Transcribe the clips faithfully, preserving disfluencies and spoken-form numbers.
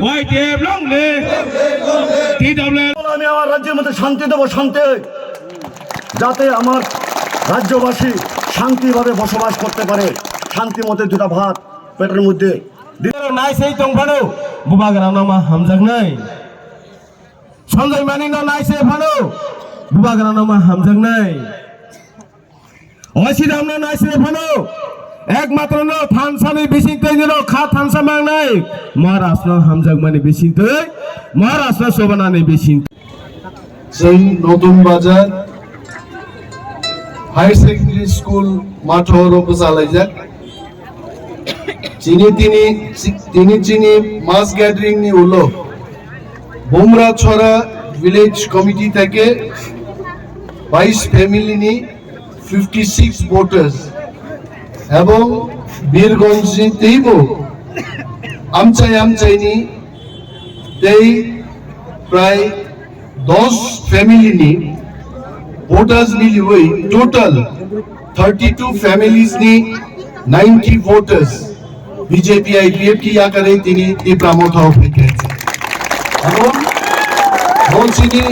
YTF long live. TW. আমি আমার রাজ্যের মধ্যে শান্তি দেবো, শান্তি, যাতে আমার রাজ্যবাসী শান্তিভাবে বসবাস করতে পারে, শান্তি মতো দুটা ভাত পেটের মধ্যে দি- Naisai tongphano bubagrano ma hamjaknai. Sanjay Manik no naisai phano bubagrano ma hamjaknai. Osiram no naisai phano ekmatro no thansa ni bising twi nirok kha thansa mangnai. Maharaj no hamjakmani bising twi, Maharaj no sobanani bising twi. Chwng Notun Bazar Higher Secondary School matho oro bwchalaijak. Chini tini, tini chini mass gathering ni ulo Bumrachhara Village Committee theke bais family ni fifty six voters ebong Birgonj ni teibo amchai amchai ni tei prai dos family ni voters miliwi total thirty two families ni ninety voters B J P I P F T yakarwi tini Tipra Motha o phaikha. Abo bo chini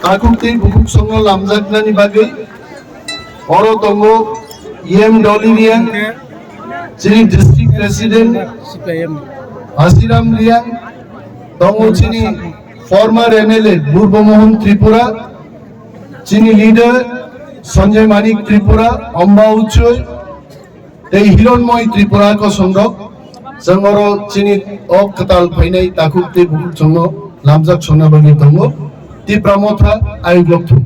takhuk tei bukhuk songno lamjaknani bagwi oro tongo E M Dolly Reang, chini district president Hasiram Reang, tongo chini former M L A Purbo Mohan Tripura, chini leader Sanjay Manik Tripura, Amba Uchoi, tei Hironmoy Tripura kosongrok, chwng oro chini o kwtal phainai takhuk tei bukhuk chwngno lamjak sonna bagwi tongo. Tipra Motha, ayuk thung.